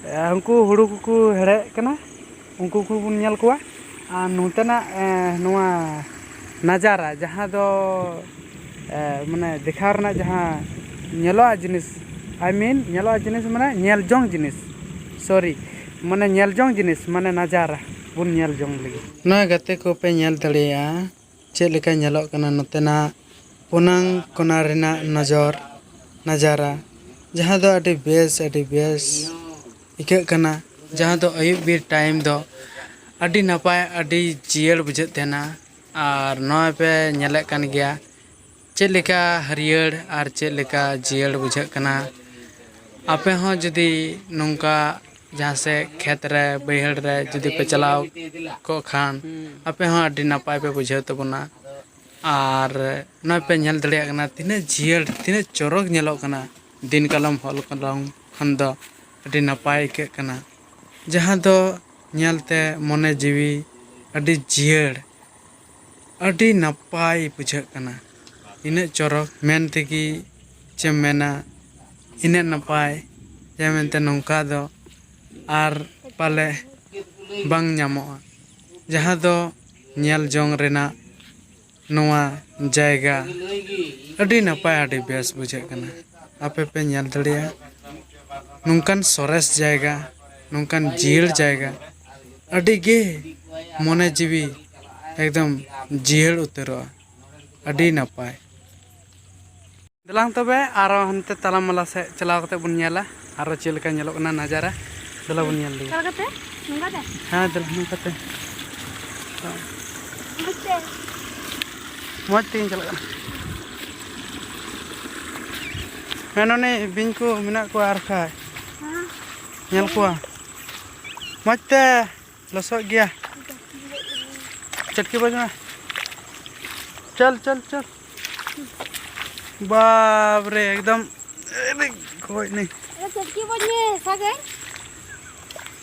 ᱮ, ᱩᱱᱠᱩ ᱦᱩᱲᱩ ᱠᱚᱠᱚ ᱦᱮᱲᱦᱮᱫ ᱠᱟᱱᱟ, ᱩᱱᱠᱩ ᱠᱚᱵᱚᱱ ᱧᱮᱞ ᱠᱚᱣᱟ᱾ ᱟᱨ ᱱᱚᱛᱮᱱᱟᱜ, ᱮ, ᱱᱚᱣᱟ ᱱᱟᱡᱟᱨᱟ, ᱡᱟᱦᱟᱸ ᱫᱚ, ᱮ, ᱢᱟᱱᱮ ᱫᱮᱠᱷᱟᱣ ᱨᱮᱱᱟᱜ ᱡᱟᱦᱟᱸ ᱧᱮᱞᱚᱜᱼᱟ ᱡᱤᱱᱤᱥ, I mean, ᱧᱮᱞᱚᱜᱼᱟ ᱡᱤᱱᱤᱥ ᱢᱟᱱᱮ ᱧᱮᱞ ᱡᱚᱝ ᱡᱤᱱᱤᱥ, sorry, ᱢᱟᱱᱮ ᱧᱮᱞ ᱡᱚᱝ ᱡᱤᱱᱤᱥ, ᱢᱟᱱᱮ ᱱᱟᱡᱟᱨᱟ ᱵᱚᱱ ᱧᱮᱞ ᱡᱚᱝ ᱞᱟᱹᱜᱤᱫ᱾ ᱱᱚᱣᱟ ᱜᱟᱛᱮ ᱠᱚᱯᱮ ᱧᱮᱞ ᱫᱟᱲᱮᱭᱟᱜᱼᱟ, ᱪᱮᱫ ᱞᱮᱠᱟ ᱧᱮᱞᱚᱜ ᱠᱟᱱᱟ ᱱᱚᱛᱮᱱᱟᱜ ᱯᱩᱱᱟᱝ ᱠᱚᱱᱟ ᱨᱮᱱᱟᱜ ᱱᱚᱡᱚᱨ, ᱱᱟᱡᱟᱨᱟ, ᱡᱟᱦᱟᱸ ᱫᱚ ᱟᱹᱰᱤ ᱵᱮᱥ, ᱟᱹᱰᱤ ᱵᱮᱥ ᱟᱹᱭᱠᱟᱹᱜ ᱠᱟᱱᱟ, ᱡᱟᱦᱟᱸ ᱫᱚ ᱟᱹᱭᱩᱵ ᱵᱮᱨ time ᱫᱚ ᱟᱹᱰᱤ ᱱᱟᱯᱟᱭ, ᱟᱹᱰᱤ ᱡᱤᱭᱟᱹᱲ ᱵᱩᱡᱷᱟᱹᱜ ᱛᱟᱦᱮᱱᱟ᱾ ᱟᱨ ᱱᱚᱜᱼᱚᱭ ᱯᱮ ᱧᱮᱞᱮᱫ ᱠᱟᱱ ᱜᱮᱭᱟ, ᱪᱮᱫ ᱞᱮᱠᱟ ᱦᱟᱹᱨᱭᱟᱹᱲ ᱟᱨ ᱪᱮᱫ ᱞᱮᱠᱟ ᱡᱤᱭᱟᱹᱲ ᱵᱩᱡᱷᱟᱹᱜ ᱠᱟᱱᱟ᱾ ᱟᱯᱮ ᱦᱚᱸ ᱡᱩᱫᱤ ᱱᱚᱝᱠᱟ ᱡᱟᱦᱟᱸ ᱥᱮᱫ ᱠᱷᱮᱛ ᱨᱮ, ᱵᱟᱹᱭᱦᱟᱹᱲ ᱨᱮ ᱡᱩᱫᱤ ᱯᱮ ᱪᱟᱞᱟᱣ ᱠᱚᱜ ᱠᱷᱟᱱ, ᱦᱩᱸ᱾ ᱟᱯᱮ ᱦᱚᱸ ᱟᱹᱰᱤ ᱱᱟᱯᱟᱭ ᱯᱮ ᱵᱩᱡᱷᱟᱹᱣ ᱛᱟᱵᱚᱱᱟ᱾ ᱟᱨ ᱱᱚᱜᱼᱚᱭ ᱯᱮ ᱧᱮᱞ ᱫᱟᱲᱮᱭᱟᱜ ᱠᱟᱱᱟ, ᱛᱤᱱᱟᱹᱜ ᱡᱤᱭᱟᱹᱲ, ᱛᱤᱱᱟᱹᱜ ᱪᱚᱨᱚᱠ ᱧᱮᱞᱚᱜ ᱠᱟᱱᱟ ᱫᱤᱱ ᱠᱟᱞᱚᱢ ᱦᱚᱞ ᱠᱟᱞᱚᱢ ᱠᱷᱟᱱ ᱫᱚ ᱟᱹᱰᱤ ᱱᱟᱯᱟᱭ ᱟᱹᱭᱠᱟᱹᱜ ᱠᱟᱱᱟ, ᱡᱟᱦᱟᱸ ᱫᱚ ᱧᱮᱞᱛᱮ ᱢᱚᱱᱮ ᱡᱤᱣᱤ ᱟᱹᱰᱤ ᱡᱤᱭᱟᱹᱲ, ᱟᱹᱰᱤ ᱱᱟᱯᱟᱭ ᱵᱩᱡᱷᱟᱹᱜ ᱠᱟᱱᱟ᱾ ᱤᱱᱟᱹᱜ ᱪᱚᱨᱚᱠ ᱢᱮᱱ ᱛᱮᱜᱮ ᱪᱮᱢ ᱢᱮᱱᱟ, ᱤᱱᱟᱹᱜ ᱱᱟᱯᱟᱭ ᱡᱮ ᱢᱮᱱᱛᱮ ᱱᱚᱝᱠᱟ ᱫᱚ ᱟᱨ ᱯᱟᱞᱮ ᱵᱟᱝ ᱧᱟᱢᱚᱜᱼᱟ, ᱡᱟᱦᱟᱸ ᱫᱚ ᱧᱮᱞ ᱡᱚᱝ ᱨᱮᱱᱟᱜ ᱱᱚᱣᱟ ᱡᱟᱭᱜᱟ ᱟᱹᱰᱤ ᱱᱟᱯᱟᱭ, ᱟᱹᱰᱤ ᱵᱮᱥ ᱵᱩᱡᱷᱟᱹᱜ ᱠᱟᱱᱟ᱾ ᱟᱯᱮ ᱯᱮ ᱧᱮᱞ ᱫᱟᱲᱮᱭᱟᱜᱼᱟ, ᱱᱚᱝᱠᱟᱱ ᱥᱚᱨᱮᱥ ᱡᱟᱭᱜᱟ, ᱱᱚᱝᱠᱟᱱ ᱡᱤᱭᱟᱹᱲ ᱡᱟᱭᱜᱟ, ᱟᱹᱰᱤ ᱜᱮ ᱢᱚᱱᱮ ᱡᱤᱣᱤ ᱮᱠᱫᱚᱢ ᱡᱤᱭᱟᱹᱲ ᱩᱛᱟᱹᱨᱚᱜᱼᱟ᱾ ᱟᱹᱰᱤ ᱱᱟᱯᱟᱭ᱾ ᱫᱮᱞᱟᱝ ᱛᱚᱵᱮ ᱟᱨᱚ ᱦᱟᱱᱛᱮ ᱛᱟᱞᱟ ᱢᱟᱞᱟ ᱥᱮᱫ ᱪᱟᱞᱟᱣ ᱠᱟᱛᱮ ᱵᱚᱱ ᱧᱮᱞᱟ, ᱟᱨᱚ ᱪᱮᱫ ᱞᱮᱠᱟ ᱧᱮᱞᱚᱜ ᱠᱟᱱᱟ ᱱᱟᱡᱟᱨᱟ᱾ ᱫᱮᱞᱟ ᱵᱚᱱ ᱧᱮᱞ ᱞᱮᱜᱮ᱾ ᱚᱠᱟ ᱞᱮᱠᱟᱛᱮ? ᱱᱚᱝᱠᱟ ᱛᱮ? ᱦᱮᱸ, ᱫᱮᱞᱟ ᱱᱚᱝᱠᱟ ᱛᱮ᱾ ᱢᱚᱡᱽ ᱛᱮ᱾ ᱢᱚᱡᱽ ᱛᱮᱜᱤᱧ ᱪᱟᱞᱟᱜ ᱠᱟᱱᱟ᱾ ᱦᱮᱸ, ᱱᱚᱰᱮ ᱵᱤᱧ ᱠᱚ ᱢᱮᱱᱟᱜ ᱠᱚᱣᱟ ᱟᱨ ᱠᱷᱟᱡ᱾ ᱦᱮᱸ᱾ ᱧᱮᱞ ᱠᱚᱣᱟ᱾ ᱢᱚᱡᱽ ᱛᱮ᱾ ᱞᱚᱥᱚᱫ ᱜᱮᱭᱟ᱾ ᱪᱟᱹᱴᱠᱤ ᱵᱟᱡᱽ ᱢᱮ᱾ ᱪᱚᱞ, ᱪᱚᱞ, ᱪᱚᱞ᱾ ᱵᱟᱯ ᱨᱮ, ᱮᱠᱫᱚᱢ᱾ ᱟᱹᱰᱤ ᱜᱚᱡ ᱱᱟᱹᱧ᱾ ᱟᱫᱚ ᱪᱟᱹᱴᱠᱤ ᱵᱟᱡᱽ ᱢᱮ, ᱥᱟᱵ ᱮ᱾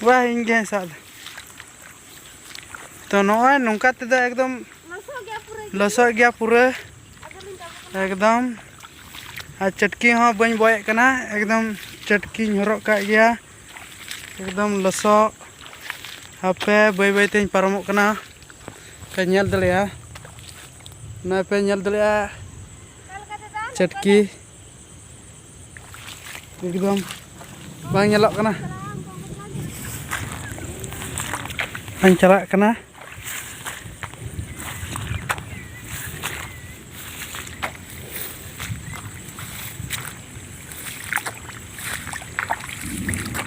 ᱵᱟ, ᱤᱧ ᱜᱮ ᱥᱟᱵ ᱫᱟ᱾ ᱛᱚ, ᱱᱚᱜᱼᱚᱭ ᱱᱚᱝᱠᱟ ᱛᱮᱫᱚ ᱮᱠᱫᱚᱢ ᱞᱚᱥᱚᱫ ᱜᱮᱭᱟ ᱯᱩᱨᱟᱹ᱾ ᱞᱚᱥᱚᱫ ᱜᱮᱭᱟ ᱯᱩᱨᱟᱹ᱾ ᱟᱫᱚ ᱞᱤᱧ ᱪᱟᱵᱟ ᱠᱟᱱᱟ᱾ ᱮᱠᱫᱚᱢ᱾ ᱟᱨ ᱪᱟᱹᱴᱠᱤ ᱦᱚᱸ ᱵᱟᱹᱧ ᱵᱚᱭᱮᱫ ᱠᱟᱱᱟ, ᱮᱠᱫᱚᱢ ᱪᱟᱹᱴᱠᱤᱧ ᱦᱚᱨᱚᱜ ᱠᱟᱜ ᱜᱮᱭᱟ᱾ ᱮᱠᱫᱚᱢ ᱞᱚᱥᱚᱫ᱾ ᱦᱟᱯᱮ, ᱵᱟᱹᱭ ᱵᱟᱹᱭ ᱛᱤᱧ ᱯᱟᱨᱚᱢᱚᱜ ᱠᱟᱱᱟ᱾ ᱯᱮ ᱧᱮᱞ ᱫᱟᱲᱮᱭᱟᱜᱼᱟ, ᱱᱚᱜᱼᱚᱭ ᱯᱮ ᱧᱮᱞ ᱫᱟᱲᱮᱭᱟᱜᱼᱟ ᱪᱟᱹᱴᱠᱤ᱾ ᱮᱠᱫᱚᱢ ᱵᱟᱝ ᱧᱮᱞᱚᱜ ᱠᱟᱱᱟ᱾ ᱵᱟᱝ ᱪᱟᱞᱟᱜ ᱠᱟᱱᱟ᱾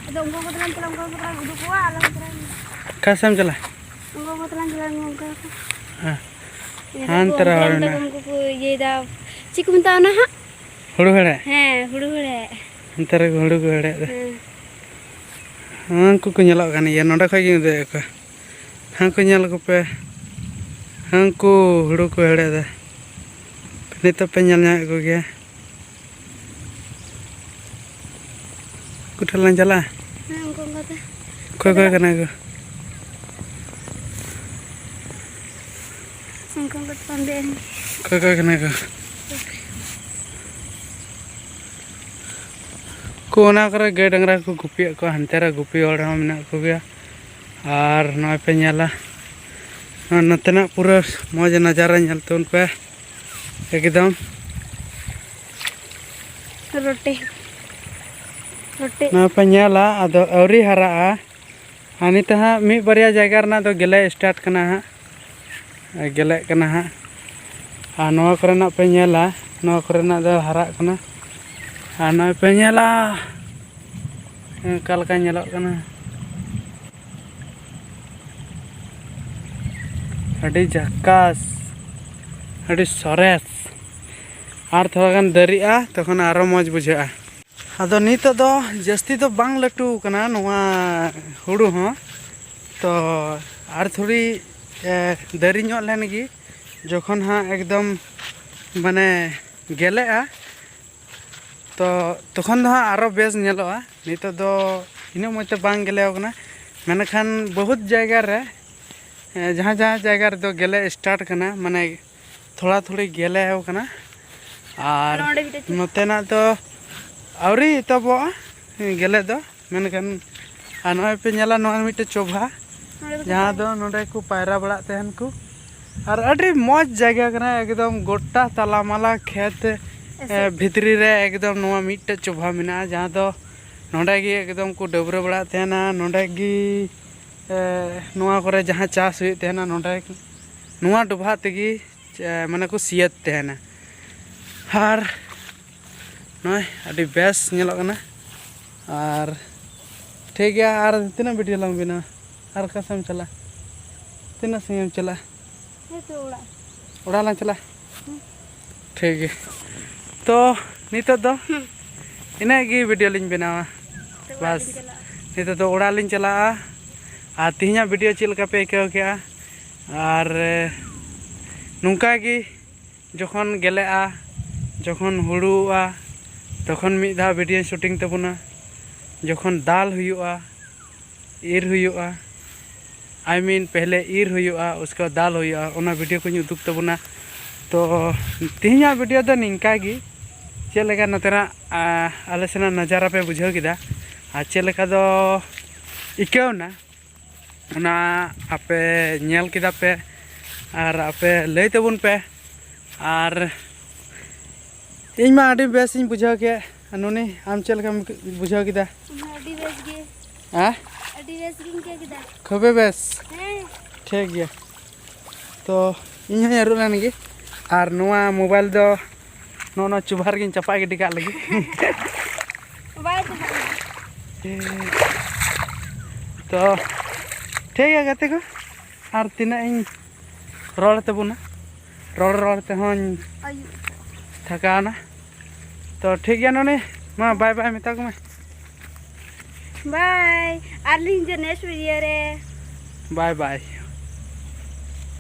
ᱟᱫᱚ ᱩᱱᱠᱩ ᱠᱚ ᱛᱟᱞᱟᱝ ᱪᱟᱞᱟᱜ, ᱩᱱᱠᱩ ᱠᱚ ᱛᱟᱞᱟᱝ ᱩᱰᱩᱠᱚᱜᱼᱟ, ᱟᱞᱟᱝ ᱛᱟᱞᱟᱝ ᱚᱠᱟ ᱥᱮᱫ ᱮᱢ ᱪᱟᱞᱟᱜᱼᱟ? ᱩᱱᱠᱩ ᱠᱚ ᱛᱟᱞᱟᱝ ᱪᱟᱞᱟᱜ, ᱩᱱᱠᱩ ᱠᱚ᱾ ᱦᱮᱸ᱾ ᱤᱭᱟᱹ ᱦᱟᱱᱛᱮ ᱛᱟᱠᱚ, ᱨᱮ ᱩᱱᱠᱩ ᱦᱚᱲ ᱦᱟᱲᱟᱢ ᱛᱟᱠᱚ ᱢᱮᱱᱟᱜᱼᱟ᱾ ᱩᱱᱠᱩ ᱠᱚ ᱤᱭᱟᱹᱭᱮᱫᱟ᱾ ᱪᱮᱫ ᱠᱚ ᱢᱮᱛᱟᱜᱼᱟ ᱚᱱᱟ ᱦᱟᱸᱜ? ᱦᱩᱲᱩ ᱦᱮᱲᱦᱮᱫ? ᱦᱮᱸ, ᱦᱩᱲᱩ ᱦᱮᱲᱦᱮᱫ᱾ ᱦᱟᱱᱛᱮ ᱨᱮᱜᱮ ᱦᱩᱲᱩ ᱠᱚ ᱦᱮᱲᱦᱮᱫ ᱫᱟ᱾ ᱦᱮᱸ᱾ ᱦᱟᱱᱠᱩ ᱠᱚ ᱧᱮᱞᱚᱜ ᱠᱟᱱ ᱜᱮᱭᱟ, ᱱᱚᱸᱰᱮ ᱠᱷᱚᱡ ᱜᱤᱧ ᱩᱫᱩᱜ ᱮᱫ ᱠᱚᱣᱟ᱾ ᱦᱟᱱᱠᱩ ᱧᱮᱞ ᱠᱚᱯᱮ, ᱦᱟᱱᱠᱩ ᱦᱩᱲᱩ ᱠᱚ ᱦᱮᱲᱦᱮᱫᱟ᱾ ᱱᱤᱛᱚᱜ ᱯᱮ ᱧᱮᱞ ᱧᱟᱢᱮᱫ ᱠᱚᱜᱮᱭᱟ᱾ ᱩᱱᱠᱩ ᱴᱷᱮᱱ ᱞᱟᱝ ᱪᱟᱞᱟᱜᱼᱟ᱾ ᱦᱮᱸ, ᱩᱱᱠᱩ ᱚᱱᱠᱟ ᱛᱮ᱾ ᱚᱠᱚᱭ ᱚᱠᱚᱭ ᱠᱟᱱᱟ ᱠᱚ? ᱩᱱᱠᱩ ᱚᱱᱠᱟ ᱛᱮ ᱵᱟᱝ ᱫᱮᱡ ᱮᱱ᱾ ᱚᱠᱚᱭ ᱚᱠᱚᱭ ᱠᱟᱱᱟ ᱠᱚ? ᱠᱚ ᱚᱱᱟ ᱠᱚᱨᱮ ᱜᱟᱹᱭ ᱰᱟᱝᱨᱟ ᱠᱚ ᱜᱩᱯᱤᱭᱮᱫ ᱠᱚᱣᱟ, ᱦᱟᱱᱛᱮ ᱨᱮ ᱜᱩᱯᱤ ᱦᱚᱲ ᱦᱚᱸ ᱢᱮᱱᱟᱜ ᱠᱚᱜᱮᱭᱟ᱾ ᱟᱨ ᱱᱚᱜᱼᱚᱭ ᱯᱮ ᱧᱮᱞᱟ, ᱱᱚᱛᱮᱱᱟᱜ ᱯᱩᱨᱟᱹ ᱢᱚᱡᱽ ᱱᱟᱡᱟᱨᱟ ᱧᱮᱞ ᱛᱟᱵᱚᱱ ᱯᱮ ᱮᱠᱫᱚᱢ᱾ ᱨᱚᱴᱮ, ᱨᱚᱴᱮ᱾ ᱱᱚᱣᱟ ᱯᱮ ᱧᱮᱞᱟ, ᱟᱫᱚ ᱟᱹᱣᱨᱤ ᱦᱟᱨᱟᱜᱼᱟ᱾ ᱟᱨ ᱱᱤᱛᱚᱜ ᱦᱟᱸᱜ ᱢᱤᱫ ᱵᱟᱨᱭᱟ ᱡᱟᱭᱜᱟ ᱨᱮᱱᱟᱜ ᱫᱚ ᱜᱮᱞᱮ start ᱠᱟᱱᱟ ᱦᱟᱸᱜ, ᱜᱮᱞᱮᱜ ᱠᱟᱱᱟ ᱦᱟᱸᱜ᱾ ᱟᱨ ᱱᱚᱣᱟ ᱠᱚᱨᱮᱱᱟᱜ ᱯᱮ ᱧᱮᱞᱟ, ᱱᱚᱣᱟ ᱠᱚᱨᱮᱱᱟᱜ ᱫᱚ ᱦᱟᱨᱟᱜ ᱠᱟᱱᱟ᱾ ᱟᱨ ᱱᱚᱜᱼᱚᱭ ᱯᱮ ᱧᱮᱞᱟ, ᱚᱠᱟ ᱞᱮᱠᱟ ᱧᱮᱞᱚᱜ ᱠᱟᱱᱟ᱾ ᱟᱹᱰᱤ ᱡᱷᱟᱠᱟᱥ, ᱟᱹᱰᱤ ᱥᱚᱨᱮᱥ᱾ ᱟᱨ ᱛᱷᱚᱲᱟ ᱜᱟᱱ ᱫᱟᱨᱮᱜᱼᱟ, ᱛᱚᱠᱷᱚᱱ ᱟᱨᱚ ᱢᱚᱡᱽ ᱵᱩᱡᱷᱟᱹᱜᱼᱟ᱾ ᱟᱫᱚ ᱱᱤᱛᱚᱜ ᱫᱚ ᱡᱟᱹᱥᱛᱤ ᱫᱚ ᱵᱟᱝ ᱞᱟᱹᱴᱩ ᱠᱟᱱᱟ ᱱᱚᱣᱟ ᱦᱩᱲᱩ ᱦᱚᱸ, ᱛᱚ ᱟᱨ ᱛᱷᱚᱲᱤ, ᱮ, ᱫᱟᱨᱮ ᱧᱚᱜ ᱞᱮᱱ ᱜᱮ, ᱡᱚᱠᱷᱚᱱ ᱦᱟᱸᱜ ᱮᱠᱫᱚᱢ ᱢᱟᱱᱮ ᱜᱮᱞᱮᱜᱼᱟ, ᱛᱚ ᱛᱚᱠᱷᱚᱱ ᱫᱚ ᱦᱟᱸᱜ ᱟᱨᱚ ᱵᱮᱥ ᱧᱮᱞᱚᱜᱼᱟ᱾ ᱱᱤᱛᱚᱜ ᱫᱚ ᱤᱱᱟᱹᱜ ᱢᱚᱡᱽ ᱛᱮ ᱵᱟᱝ ᱜᱮᱞᱮ ᱟᱠᱟᱱᱟ, ᱢᱮᱱᱠᱷᱟᱱ ᱵᱚᱦᱩᱛ ᱡᱟᱭᱜᱟ ᱨᱮ, ᱮ, ᱡᱟᱦᱟᱸ ᱡᱟᱦᱟᱸ ᱡᱟᱭᱜᱟ ᱨᱮᱫᱚ ᱜᱮᱞᱮ start ᱠᱟᱱᱟ, ᱢᱟᱱᱮ ᱛᱷᱚᱲᱟ ᱛᱷᱩᱲᱤ ᱜᱮᱞᱮ ᱟᱠᱟᱱᱟ᱾ ᱟᱨ ᱟᱨ ᱚᱸᱰᱮ ᱢᱤᱫᱴᱮᱡ ᱪᱮᱫ? ᱱᱚᱛᱮᱱᱟᱜ ᱫᱚ ᱟᱹᱣᱨᱤ ᱮᱛᱚᱦᱚᱵᱚᱜᱼᱟ ᱜᱮᱞᱮ ᱫᱚ, ᱢᱮᱱᱠᱷᱟᱱ ᱟᱨ ᱱᱚᱜᱼᱚᱭ ᱯᱮ ᱧᱮᱞᱟ, ᱱᱚᱜᱼᱚᱭ ᱢᱤᱫᱴᱮᱡ ᱪᱚᱵᱷᱟ, ᱱᱚᱰᱮ ᱫᱚ ᱡᱟᱦᱟᱸ ᱫᱚ ᱱᱚᱰᱮ ᱠᱚ ᱯᱟᱭᱨᱟ ᱵᱟᱲᱟᱜ ᱛᱟᱦᱮᱱ ᱠᱚ᱾ ᱟᱨ ᱟᱹᱰᱤ ᱢᱚᱡᱽ ᱡᱟᱭᱜᱟ ᱠᱟᱱᱟ, ᱮᱠᱫᱚᱢ ᱜᱚᱴᱟ ᱛᱟᱞᱟ ᱢᱟᱞᱟ ᱠᱷᱮᱛ, ᱮ, ᱮᱥᱮᱫ᱾ ᱵᱷᱤᱛᱨᱤ ᱨᱮ ᱮᱠᱫᱚᱢ ᱱᱚᱣᱟ ᱢᱤᱫᱴᱮᱡ ᱪᱚᱵᱷᱟ ᱢᱮᱱᱟᱜᱼᱟ, ᱡᱟᱦᱟᱸ ᱫᱚ ᱱᱚᱰᱮ ᱜᱮ ᱮᱠᱫᱚᱢ ᱠᱚ ᱰᱟᱹᱵᱽᱨᱟᱹ ᱵᱟᱲᱟᱜ ᱛᱟᱦᱮᱱᱟ᱾ ᱱᱚᱰᱮ ᱜᱮ, ᱮ, ᱱᱚᱣᱟ ᱠᱚᱨᱮ ᱡᱟᱦᱟᱸ ᱪᱟᱥ ᱦᱩᱭᱩᱜ ᱛᱟᱦᱮᱱᱟ, ᱱᱚᱰᱮ ᱱᱚᱣᱟ ᱰᱚᱵᱷᱟᱜ ᱛᱮᱜᱮ, ᱮ, ᱢᱟᱱᱮ ᱠᱚ ᱥᱤᱭᱟᱹᱛ ᱛᱟᱦᱮᱱᱟ᱾ ᱟᱨ ᱱᱚᱜᱼᱚᱭ ᱟᱹᱰᱤ ᱵᱮᱥ ᱧᱮᱞᱚᱜ ᱠᱟᱱᱟ᱾ ᱟᱨ ᱴᱷᱤᱠ ᱜᱮᱭᱟ, ᱟᱨ ᱛᱤᱱᱟᱹᱜ video ᱞᱟᱝ ᱵᱮᱱᱟᱣᱟ? ᱟᱨ ᱚᱠᱟ ᱥᱮᱫ ᱮᱢ ᱪᱟᱞᱟᱜᱼᱟ? ᱛᱤᱱᱟᱹᱜ ᱥᱟᱺᱜᱤᱧ ᱮᱢ ᱪᱟᱞᱟᱜᱼᱟ? ᱦᱮᱸ, ᱛᱚ ᱚᱲᱟᱜ᱾ ᱚᱲᱟᱜ ᱞᱟᱝ ᱪᱟᱞᱟᱜᱼᱟ? ᱦᱮᱸ᱾ ᱴᱷᱤᱠ ᱜᱮ᱾ ᱛᱚ ᱱᱤᱛᱚᱜ ᱫᱚ ᱦᱮᱸ᱾ ᱤᱱᱟᱹᱜ ᱜᱮ video ᱞᱤᱧ ᱵᱮᱱᱟᱣᱟ᱾ ᱛᱚ ᱚᱲᱟᱜ ᱵᱟᱥ᱾ ᱞᱤᱧ ᱪᱟᱞᱟᱜᱼᱟ᱾ ᱱᱤᱛᱚᱜ ᱫᱚ ᱚᱲᱟᱜ ᱞᱤᱧ ᱪᱟᱞᱟᱜᱼᱟ᱾ ᱟᱨ ᱛᱮᱦᱮᱧᱟᱜ video ᱪᱮᱫ ᱞᱮᱠᱟ ᱯᱮ ᱟᱹᱭᱠᱟᱹᱣ ᱠᱮᱜᱼᱟ? ᱟᱨ, ᱮ, ᱱᱚᱝᱠᱟ ᱜᱮ ᱡᱚᱠᱷᱚᱱ ᱜᱮᱞᱮᱜᱼᱟ, ᱡᱚᱠᱷᱚᱱ ᱦᱩᱲᱩᱜᱼᱟ, ᱛᱚᱠᱷᱚᱱ ᱢᱤᱫ ᱫᱷᱟᱣ video shooting ᱛᱟᱵᱚᱱᱟ᱾ ᱡᱚᱠᱷᱚᱱ ᱫᱟᱞ ᱦᱩᱭᱩᱜᱼᱟ, ᱤᱨ ᱦᱩᱭᱩᱜᱼᱟ, I mean ᱯᱮᱦᱞᱮ ᱤᱨ ᱦᱩᱭᱩᱜᱼᱟ, ᱩᱥᱠᱮ ᱵᱟᱫ ᱫᱟᱞ ᱦᱩᱭᱩᱜᱼᱟ, ᱚᱱᱟ ᱵᱷᱤᱰᱤᱭᱳ ᱠᱚᱧ ᱩᱫᱩᱜ ᱛᱟᱵᱚᱱᱟ᱾ ᱛᱚ ᱛᱮᱦᱮᱧᱟᱜ ᱵᱷᱤᱰᱤᱭᱳ ᱫᱚ ᱱᱤᱝᱠᱟ ᱜᱮ, ᱪᱮᱫ ᱞᱮᱠᱟ ᱱᱚᱛᱮᱱᱟᱜ ᱟᱞᱮ ᱥᱮᱱᱟᱜ ᱱᱟᱡᱟᱨᱟ ᱯᱮ ᱵᱩᱡᱷᱟᱹᱣ ᱠᱮᱫᱟ ᱟᱨ ᱪᱮᱫ ᱞᱮᱠᱟ ᱫᱚ ᱟᱹᱭᱠᱟᱹᱣ ᱮᱱᱟ, ᱚᱱᱟ ᱟᱯᱮ ᱧᱮᱞ ᱠᱮᱫᱟ ᱯᱮ ᱟᱨ ᱟᱯᱮ ᱞᱟᱹᱭ ᱛᱟᱵᱚᱱ ᱯᱮ᱾ ᱟᱨ ᱤᱧ ᱢᱟ ᱟᱹᱰᱤ ᱵᱮᱥ ᱤᱧ ᱵᱩᱡᱷᱟᱹᱣ ᱠᱮᱫ᱾ ᱟᱨ ᱱᱩᱱᱤ, ᱟᱢ ᱪᱮᱫ ᱞᱮᱠᱟᱢ ᱵᱩᱡᱷᱟᱹᱣ ᱠᱮᱫᱟ? ᱤᱧ ᱦᱚᱸ ᱟᱹᱰᱤ ᱵᱮᱥ ᱜᱮ᱾ ᱦᱮᱸ? ᱟᱹᱰᱤ ᱵᱮᱥ ᱜᱤᱧ ᱟᱹᱭᱠᱟᱹᱣ ᱠᱮᱫᱟ᱾ ᱠᱷᱩᱵᱮ ᱵᱮᱥ᱾ ᱦᱮᱸ᱾ ᱴᱷᱤᱠ ᱜᱮᱭᱟ᱾ ᱛᱚ ᱤᱧ ᱦᱚᱸᱧ ᱟᱹᱨᱩᱵ ᱞᱮᱱ ᱜᱮ᱾ ᱟᱨ ᱱᱚᱣᱟ ᱢᱳᱵᱟᱭᱤᱞ ᱫᱚ ᱱᱚᱜᱼᱚ ᱱᱚᱣᱟ ᱪᱩᱵᱷᱟ ᱨᱮᱜᱮᱧ ᱪᱟᱯᱟ ᱜᱤᱰᱤ ᱠᱟᱜ ᱞᱟᱹᱜᱤᱫ᱾ ᱵᱟᱭ ᱪᱟᱵᱟᱜ ᱠᱟᱱᱟ᱾ ᱛᱚ ᱴᱷᱤᱠ ᱜᱮᱭᱟ ᱜᱟᱛᱮ ᱠᱚ, ᱟᱨ ᱛᱤᱱᱟᱹᱜ ᱤᱧ ᱨᱚᱲ ᱛᱟᱵᱚᱱᱟ, ᱨᱚᱲ ᱨᱚᱲ ᱛᱮᱦᱚᱸᱧ ᱟᱹᱭᱩᱵ᱾ ᱛᱷᱟᱠᱟᱣᱱᱟ᱾ ᱛᱚ ᱴᱷᱤᱠ ᱜᱮᱭᱟ ᱱᱚᱱᱤ, ᱢᱟ ᱵᱟᱭ ᱵᱟᱭ ᱢᱮᱛᱟ ᱠᱚᱢᱮ᱾ ᱵᱟᱭ᱾ ᱟᱨ ᱞᱤᱧ ᱦᱤᱡᱩᱜᱼᱟ ᱱᱮᱠᱥᱴ ᱵᱷᱤᱰᱤᱭᱳ ᱨᱮ᱾ ᱵᱟᱭ ᱵᱟᱭ᱾